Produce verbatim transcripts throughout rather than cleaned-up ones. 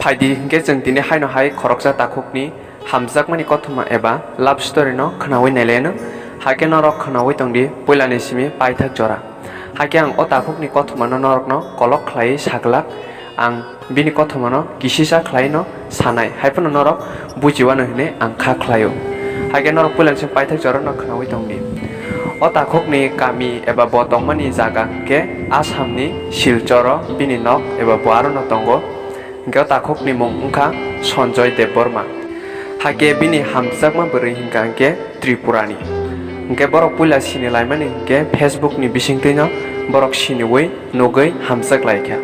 Phaidi hinkhe chwng tini haino hai khoroksa takhukni hamjakmani kothoma eba love story no khwnawi nailaino. Haikhe norok khwnawi tongdi puilani simi paithak jora. Haikhe ang o takhukni kothomano norokno kolok khlaiwi saglak, ang bini kothomano kisisa khlaino sanai, haiphano norok bujiwano hinwi ang kha khlaio. Haikhe norok puilani simi paithak jorano khwnawi tongdi. O takhukni kami eba bo tongmani jaga hinkhe Assamni Silchoro bini nok eba bo arono tongo. Hinkhe o takhukni mung wngkha Sanjoy Debbarma. Haikhe bini hamjakma bwrwi hinkha hinkhe Tripurani. Hinkhe borok puila sini laimani hinkhe Facebookni bisingtwino borok siniwi nugwi hamjak laikha.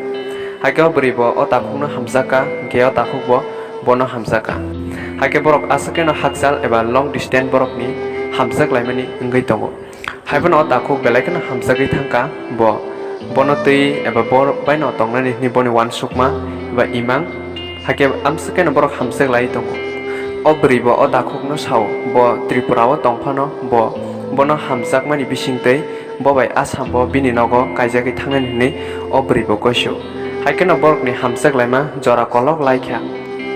Haikhe o bwrwibo o takhukno hamjakha, hinkhe o takhukbo bono hamjakha. Haikhe borok aswk kheno hakchal eba long distance borokni hamjak laimani wngwi tongo. Haiphano o takhuk belai kheno hamjagwi thangkha bo. Bono twi eba bo baino tongnani hwnwi boni uansukma eba imang. Haikhe amswk kheno borok hamjak lai tongo. O bwrwibo o takhukno sao, bo Tripura-o tongphano bo bono hamjakmani bisingtwi bo bai Assam-o bini nogo kaijagwi thangnani hwnwi o bwrwibo goisio. Haikheno borokni hamjak laima jora kolok laikha.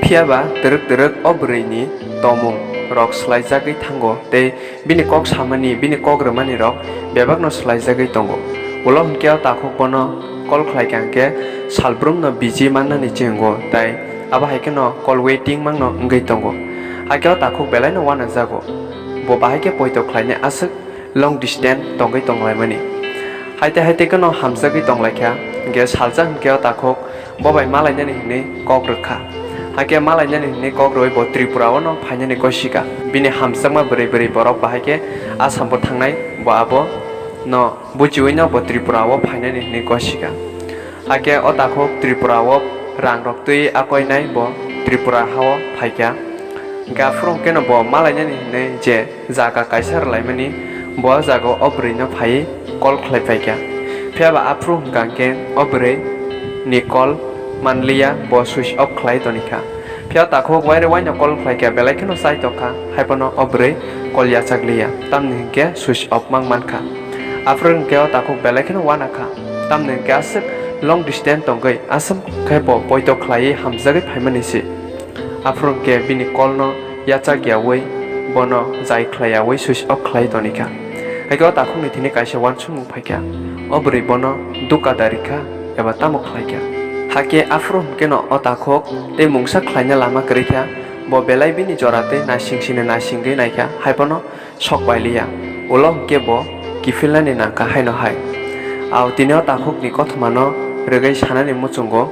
Phiyaba twrwk twrwk o bwrwini tomung rok swlaijagwi thango tei bini kok samani, bini kok rwmani rok bebakno swlaijagwi tongo. Ulo hinkhe o takhuk bono call khlaikha hinkhe salbrumno busy mannani chengo, tai abo hai kheno call waiting mangno wngwi tongo. Haikhe o takhuk belaino uanajago, bo bahai khe poito khlainai aswk long distance tongwi tonglaimani. Haite haite kheno hamjagwi tonglaikha, hinkhe salsa hinkhe o takhuk bo bai malainani hinwi kok rwkha. Haikhe malainani hinwi kok rwui bo Tripura-o no phainani gosikha. Bini hamjakma bwrwi bwrwi borok bahai khe Assam-o thangnai, bo abo no buchiui no bo Tripura-o phainani hinwi gosikha. Haikhe o takhuk Tripura-o rang rok twi akoinai bo Tripura ha-o phaikha. Hinkhe aphuru hinkhe no bo malainani hinwi je jaga kaisa rwlaimani, bo o jaga o bwrwi no phaiwi call khlai phaikha. Phiyaba aphuru hwnkha hinkhe o bwrwi ni call manliya, bo switch off khlai tonikha. Phiya takhuk waire waino call khlaikha, belai kheno chai tongkha, haiphano o bwrwi call yachakliya, tamni hinkhe switch off mang mankha. Aphuru hinkhe o takhuk belai kheno uanakha, tamni hinkhe aswk long distance tongwi aswk khe bo poito khlaiwi hamjagwi phaimani se. Aphuru hinkhe bini call no yachak yaui, bono jai khlai yaui switch off khlai tonikha. Haikhe o takhukni thini kaisa uansukmung phaikha, o bwrwi bono duka da rikha eba tamo khlaikha. Hakhe aphuru hinkhe no o takhuk tei mungsa khlaina lama kwrwikha, bo belai bini jora tei naising sini naisingwi naikha, haiphano sok pailiya, ulo hinkhe bo kiphilnani nangkha haino hai. Au tini o takhukni kothomano rwgwi sanani muchungo,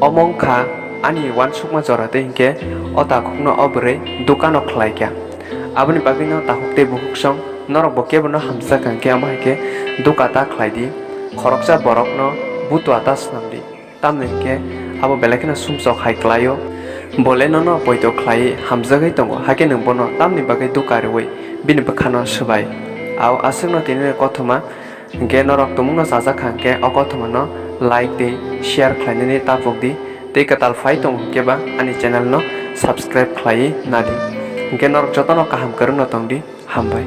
omo wngkha ani uansukma jora tei hinkhe o takhukno o bwrwi dukano khlaikha. Aboni bagwino takhuk tei bukhuksong norokbo kebono hamjakha hinkhe, omo hai khe duka ta khlaidi, khoroksa borokno butua ta swnamdi. Tamni hinkhe abo belai kheno sumsok hai klaio. Bo le nono poito khlaiwi hamjagwi tongo, hakhe nwng bono tamni bagwi duka rwui bini bwkhano swbai? Au aswkno tinini kothoma hinkhe norok tumungno chajak kha hinkhe o kothomano like tei share khlainani tapukdi, tei kwtal phai tongo hinkhe ba ani channel no subscribe khlaiwi nadi. Hinkhe norok jotono kaham kwrwngno tongdi, hambai.